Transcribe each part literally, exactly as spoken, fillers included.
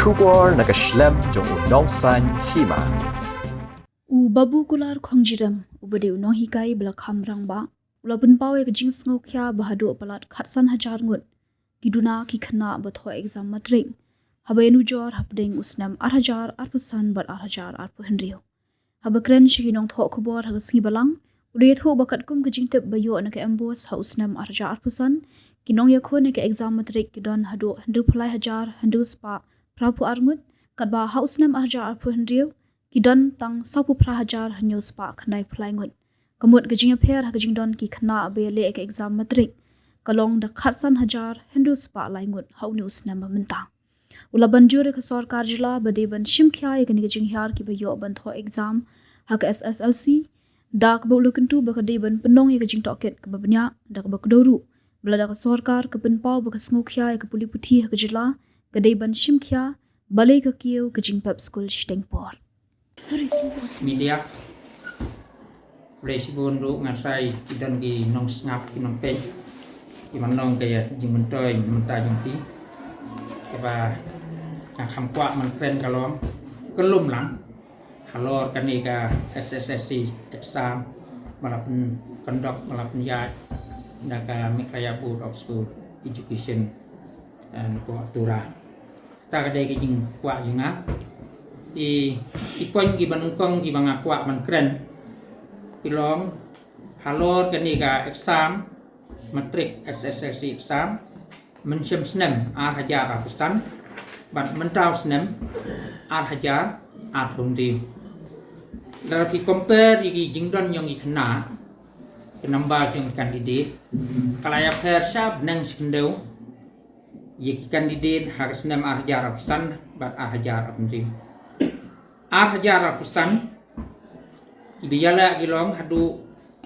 Khubor na ka shlem jong u Nongsaiñ Hima. U Babu Kular Khongjirem, uba dei u nonghikai ba la kham rangbah, u la pynpaw ïa ka jingsngewkhia ba haduh palat khatsan hajar ngut ki duna ki khynnah ba thoh exam matric, haba ïanujor hapdeng u snem ar hajar arphew san bad ar hajar arphew hynriew. Haba kren sha ki nongthoh khubor ha ka sngi Balang, u la ïathuh ba katkum ka jingtip ba ïoh na ka MBOSE ha u snem ar hajar arphew san, ki nongïakhun ïa ka exam matric ki don haduh hynriewphew lai hajar hynriew spah phraphew ar ngut, katba ha u snem ar hajar arphew hynriew ki don tang sawphew phra hajar hynñiew spah khyndaiphew lai ngut. Ka mut ka jingïapher ha ka jingdon ki khynnah ba ïaleh ïa ka exam matric ka long da khatsan hajar hynriew spah lai ngut ha une u snem ba mynta. U la ban jur ïa ka sorkar jylla ba dei ban shim khia ïa kane ka jinghiar kiba ïoh ban thoh exam ha ka SSLC, da kaba u la kyntu ba ka dei ban pynlong ïa ka jingtohkit kaba bniah, da kaba kdew ruh ba lada ka sorkar ka pynpaw ba ka sngewkhia ïa ka pule puthi ha ka jylla, ka dei ban shim khia balei ka kiew ka jingpep skul shiteng por. Sorry, sorry. Media. Khublei shibun ruh, nga tharai ki don ki nongsngap, ki nongpeit kiba ong ka ïa jingmyntoi mynta jong phi. Kaba nga kham kwah ban kren ka long, ka lum lang halor kane ka SSLC exam ba la pynconduct, ba la pynïaid da ka Meghalaya Board of School Education, eh, na ka Tura. Kata ka dei ka jingkwah jong nga. Ki, ki point kiba nyngkong kiba nga kwah ban kren ki long halor kane ka exam matric, SSLC exam mynshem snem ar hajar arphew san bad mynta u snem ar hajar arphew hynriew. Lada phi compare ïa ki jingdon jong ki khynnah, ka number jong ki candidate, ka la ïapher sha bneng shi khyndew ïa ki candidate ha ka snem ar hajar arphew san bad ar hajar arphew hynriew. Ar hajar arphew san, kiba ïaleh ki long haduh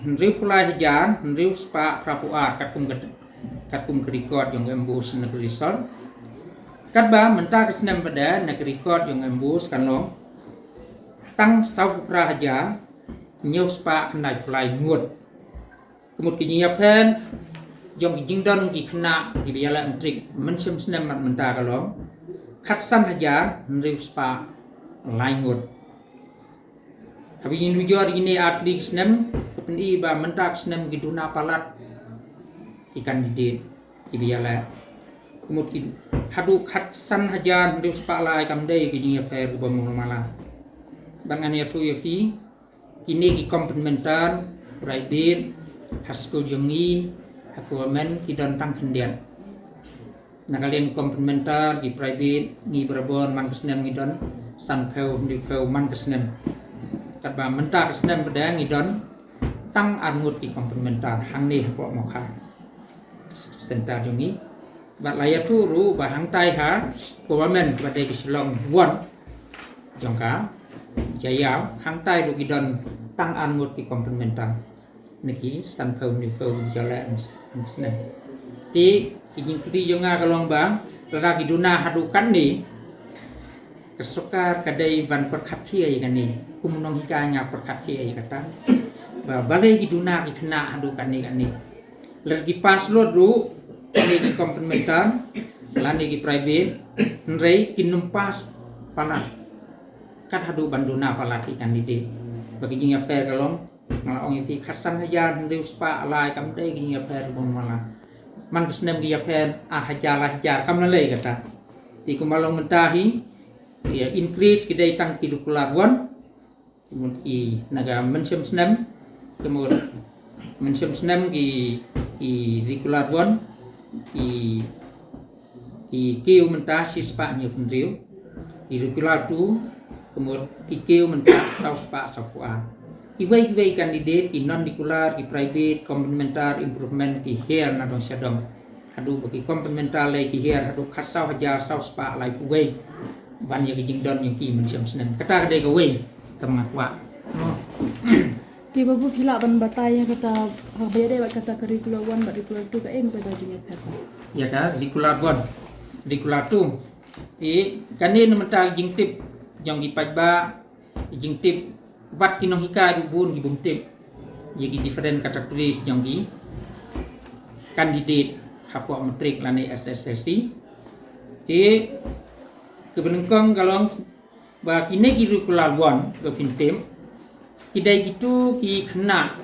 hynriewphew lai hajar hynriew spah phraphew ar katkum ka, katkum ka record jong ka MBOSE na ka result. Katba mynta ka snem pat na ka record jong ka MBOSE kan long tang sawphew phra hajar hynñiew spah khyndaiphew lai ngut. Ka mut ka jingïapher jong ki jingdon ki khynnah kiba ïaleh matric mynshem snem bad mynta ka long khatsan hajar hynriew spah lai ngut. Haba ïanujor ïa kine ar tylli ki snem, ka pyni ba mynta ka snem ki duna palat ki candidate kiba ïaleh. Ka mut ki haduh khatsan hajar hynriew spah lai kam dei ka jingïapher kaba mul mala. Bad ngan ïathuh ïa phi, kine ki compartmental, private, ha skul jong ngi, ha government ki don tang khyndiat. Na ka liang compartmental, ki private, ngi barabor man ka snem ngi don sanphew, hynriewphew man ka snem. Katba mynta ka snem pat ngi don tang ar ngut ki compartmental hangne hapoh Mawkhar Center jong ngi. Bad la ïathuh ruh ba hangtai ha government ba dei ka Shillong One jong ka Jaïaw, hangtai ruh ki don tang ar ngut ki compartmental na ki sanphew, hynriewphew ki jylla ha ka snem. Te ki jingkylli jong nga ka long ba lada ki duna haduh katne, ka sorkar ka dei ban pyrkhat khia ïa kane. Kum u nonghikai nga pyrkhat khia ïa kata, ba balei ki duna ki khynnah haduh katne katne. Lada ki pass lut ruh, lane ki compartmental, lane ki private, hynrei kin ym pass palat. Kat haduh ban duna palat ki candidate. Ba ki jingïapher ka long, nga la ong ïa phi, khatsan hajar hynriew spah lai kam dei ki jingïapher bun mala. Man ka snem ki ïapher ar hajar lai hajar kam la lei kata. Te kumba long mynta hi, ïa increase ki dei tang ki regular one. Ka mut i na ka mynshem snem, ka mut mynshem snem ki, ki regular one, ki, ki kiew mynta shi spah hynñiew phew hynriew, ki regular two, ka mut ki kiew mynta saw spah sawphew ar. Kiwei kiwei candidate, ki non regular, ki private, compartmental, improvement, ki hiar na dong sha dong. Haduh ba ki compartmental lei ki hiar haduh khatsaw hajar saw spah laiphew wei. Ban ïa ka jingdon jong ki mynshem snem. Kata ka dei kawei kaba nga kwah. Te Babu, phi lah ban batai ïa kata, ha, ba ïadei bad kata ka regular one bad regular two, kaei kaba jingïapher? Ïa ka regular one, regular two. Te kane na mynta ka jingtip jong ki paidbah, jingtip, wat ki nonghikai ruh bun ki bym tip ïa ki different categories jong ki candidate hapoh matric lane S S L C. Te Kaba nyngkong ka long ba kine ki regular one ba phin tip, ki dei kitu ki khynnah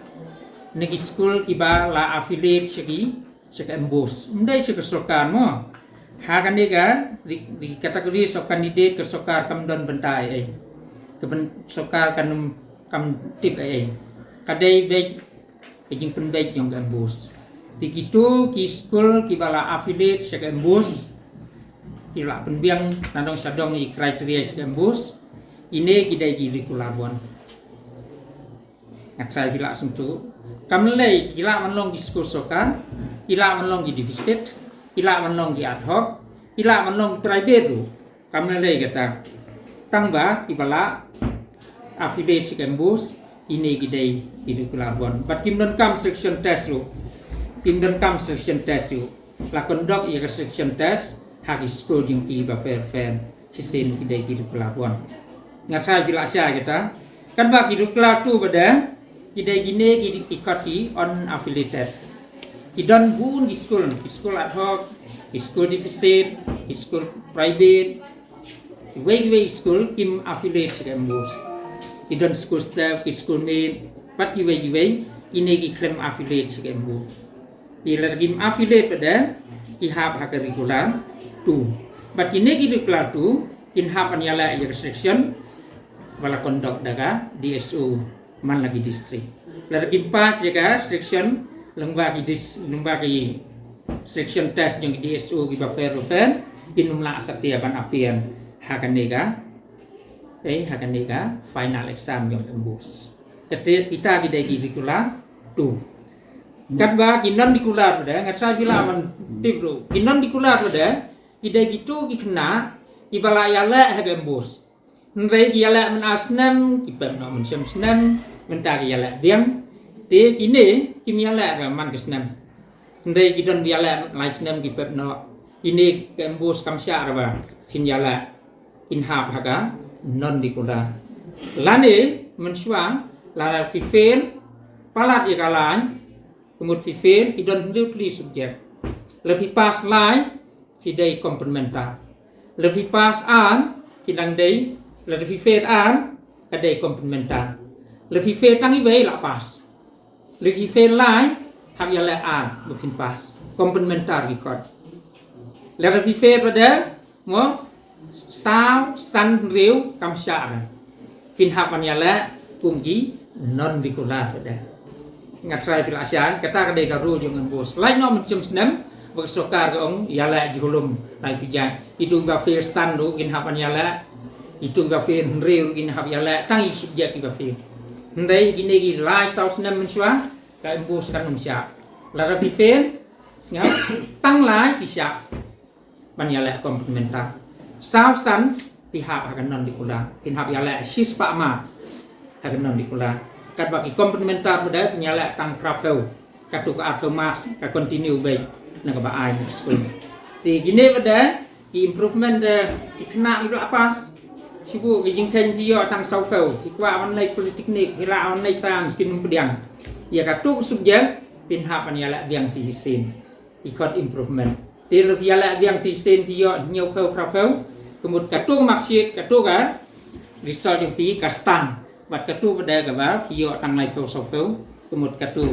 na ki skul kiba la affiliate sha ki, sha ka MBOSE. Ym dei sha ka sorkar mo. Ha kane ka, the, the categories of candidate ka sorkar kam don bynta ei ei. Ka sorkar kam, kam tip ei ei. Ka dei beit ka jingpynbeit jong ka MBOSE. Te kitu ki skul kiba la affiliate sha ka MBOSE, ki la pynbiang nadong shadong i criteria sha ka MBOSE, ine ki dei ki regular one. Nga trai phi la sngewthuh. Kam lei ki la man long ki skul sorkar, ki la man long ki deficit, ki la man long ki ad hoc, ki la man long ki private ruh. Kam lei kata. Tang ba kiba la affiliate sha ka MBOSE, ine ki dei ki regular one. Bad kim donkam selection test ruh. Kim donkam selection test ruh. La conduct ïa ka selection test ha ki skul jong ki ba pher pher. Shisien ki dei ki regular one. Nga trai phi la shai kata. Katba ki regular two ba dei, ki dei kine ki, ki kot ki unaffiliated. Ki don bun ki skul, ki skul ad hoc, ki skul deficit, ki skul private, kiwei kiwei skul kim affiliate sha ka MBOSE. Ki don skul staff, ki skul miet, bad kiwei kiwei, kine ki khlem affiliate sha ka MBOSE. Te lada kim affiliate pat de, ki hap ha ka regular two. Bad kine ki regular two, kin hap ban ïaleh ïa ka selection ba la conduct da ka DSO man la ki district. Lada kim pass ïa ka selection lyngba ki dis-, lyngba ki selection test jong ki DSO kiba pher ba pher, kin ym lah satia ban appear ha kane ka, eh, ha kane ka final exam jong ka MBOSE. Kata kita ki dei ki regular two. Katba ki non regular pat de, nga trai phi la ban tip ruh. Ki non regular pat de, ki dei kitu ki khynnah kiba la ïaleh ha ka MBOSE. Hynrei ki ïaleh man ar snem, ki pep noh mynshem snem, mynta ki ïaleh biang. Te kine kim ïaleh re man ka snem. Hynrei ki don ba ïaleh lai snem ki pep noh. Kine ka MBOSE kam shah re ba phin ïaleh. Kin hap ha ka non regular. Lane mynshuwa lada phi fail palat ïa ka lai, ka mut phi fail, ki don hynriew tylli subject. Lada phi pass lai, phi dei complementar. Lada phi pass ar, phi dang dei, lada phi fail ar, ka dei complementar. Lada phi fail tang iwei la pass. Lada phi fail lai, hap ïaleh ar ba phin pass. Complementar ki kot. Lada phi fail pat de, mo, saw, san, hynriew, kam shah re. Phin hap ban ïaleh kum ki non regular pat de. Nga trai phi la shai, kata ka dei ka rule jong ka MBOSE. Lait noh mynshem snem ba ka sorkar ka ong ïaleh jingkhulum lai subject. Kitu kiba fail san ruh kin hap ban ïaleh. Kitu kiba fail hynriew ruh kin hap ïaleh tang ïa ki subject kiba fail. Hynrei kine ki lai saw snem mynshuwa ka MBOSE kan ym shah. Lada phi fail, sngap, tang lai phi shah ban ïaleh complementar. Saw san phi hap ha ka non regular. Phin hap ïaleh shispah mark ha ka non regular. Katba ki complementar pat de phin ïaleh tang phraphew. Katto ka arphew mark ka continue beit na kaba ai na skul. Te kine pat de ki improvement de ki khynnah kiba la pass. Shu buh ki jingkheiñ phi ïoh tang sawphew. Phi kwah ban leit polytechnic, phi lah ban leit science, kin ym pdiang. Ïa katto ka subject phin hap ban ïaleh biang shisien. Ki kot improvement. Te lada phi ïaleh biang shisien phi ïoh hynñiewphew phraphew, ka mut katto ka marksheet, katto ka result jong phi ka stand. Bad katto pat de kaba phi ïoh tang laiphew sawphew, ka mut katto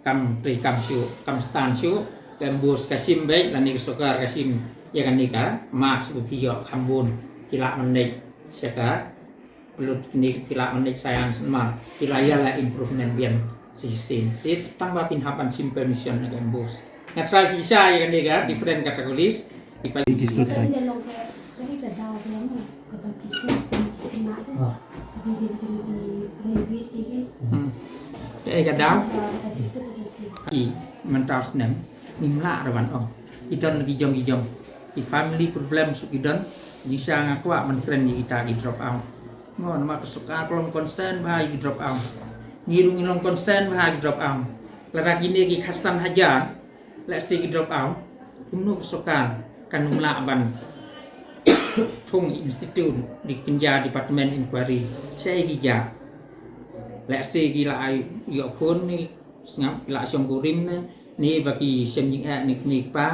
kam trei kam shuh, kam stand shuh. Ka MBOSE ka shim beit lane ka sorkar ka shim ïa kane ka marks ba phi ïoh kham bun. Ki lah ban leit sha ka Lut kine ki la manage science namar ki la ïa la improvement biang shisien. Te tang ba phin hap ban shim permission na ka MBOSE. Nga try phi sha ïa kane ka different categories. Ki pa- Ki school try. Hmm. Te ka daw. Ki mental snem. Ngim lah ra ban ong. Ki don ki jong ki jong. Ki family problems ki don. Ngi sha nga kwah ban kren ïa kita ki drop out. Mo, namar ka sorkar ka long concern bha ïa ki drop out. Ngi ruh ngi long concern bha ïa ki drop out. Lada kine ki khatsan hajar, let's say ki drop out, kumno ka sorkar kan ym lah ban thung institute, di kynja department inquiry. Shaei ki jia. Let's say ki la ai ïoh khun ne, sngap, ki la shong kurim ne, ne ba ki shem jingeh ne, ne kpa,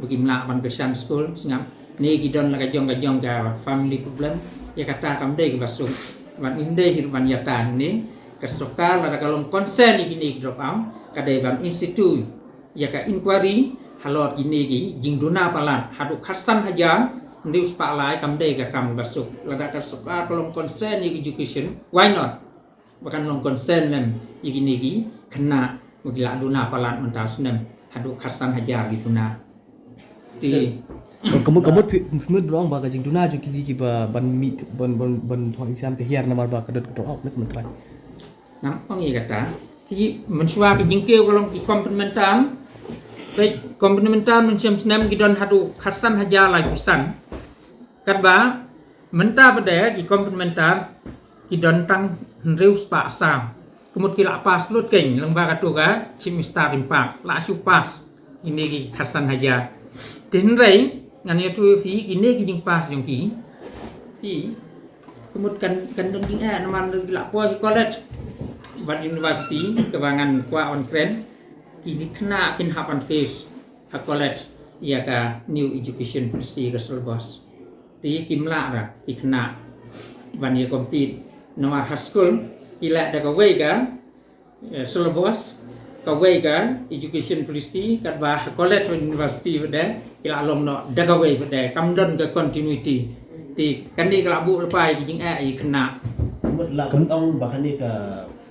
ba kim lah ban kyrshan skul, sngap. Ne ki don la ka jong ka jong ka family problem, ïa kata kam dei kaba suk. Ban ym dei hi ruh ban ïa ta ne ka sorkar lada ka long concern ïa kine ki drop out, ka dei ban institute ïa ka inquiry halor kine ki jingduna palat. Haduh khatsan hajar hynriew spah lai kam dei ka kam kaba suk. Lada ka sorkar ka long concern ïa ka education, why not? Ba kan long concern lem ïa kine ki khynnah ba ki la duna palat mynta u snem haduh khatsan hajar ki duna. Te ka mut, ka mut phi, phi mut ba long ba ka jingduna jong kine kiba ban mih, ban, ban, ban thoh exam ka hiar namar ba ka dot ka drop out, ne ka mut trai. Ngam ong ïa kata. Te mynshuwa ka jingkiew ka long ki compartmental. Peit compartmental mynshem snem ki don haduh khatsan hajar laiphew san. Katba mynta pat de ki compartmental ki don tang hynriew spah saw. Ka mut ki la pass lut keiñ lyngba katu ka Chief Minister Impact, la shu pass ine ki khatsan hajar. Te hynrei ngan ïathuh ïa phi, kine ki jingpass jong ki, phi, ka mut kan, kan don jingeh namar ki la poi college bad university. Kaba ngan kwah ban kren, kine ki khynnah kin hap ban face ha college ïa ka new education policy, ka syllabus. Te kim lah ra ki khynnah ban ïa compete namar ha skul ki lah da kawei ka, eh, syllabus, kawei ka education policy, katba ha college bad university pat de ki la long noh da kawei pat de, kam don ka continuity. Te kane ka la buh lypa ïa ki jingeh ïa ki khynnah. Mut lah ban ong ba kane ka,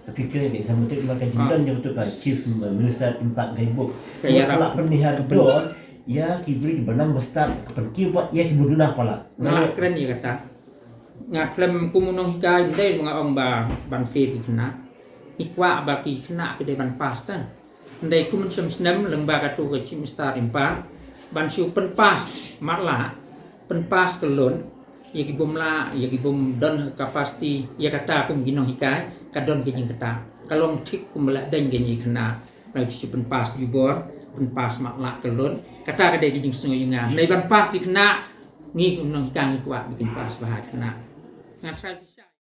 ka pyrthei ka exam matric ba ka jingdon jong tu ka Chief Minister Impact Guidebook. Ka ïarap, ka la pynhiar dor ïa ki briew kiba nang ba start, ka pynkiew pat ïa kiba duna palat. Nga la kren ïa kata. Nga khlem kum u nonghikai, ym dei ba nga ong ba ban fail ki khynnah. Ngi kwah ba ki khynnah ki dei ban pass ta. Ym dei kum mynshem snem lyngba katu ka Chief Minister Impact ban shu pynpass matlah, pynpass kyllon ïa ki bym lah, ïa ki bym don capacity. Ïa kata kum ki nonghikai ka don ka jingkata. Ka long thik kum ba la deng ka jingkhynnah. Ngi shu pynpass jubor, pynpass matlah kyllon. Kata ka dei ka jingsngew ïa nga. Ym dei ban pass ïa ki khynnah. Ngi kum nonghikai ngi kwah ba kin pass bha ki khynnah. Nga try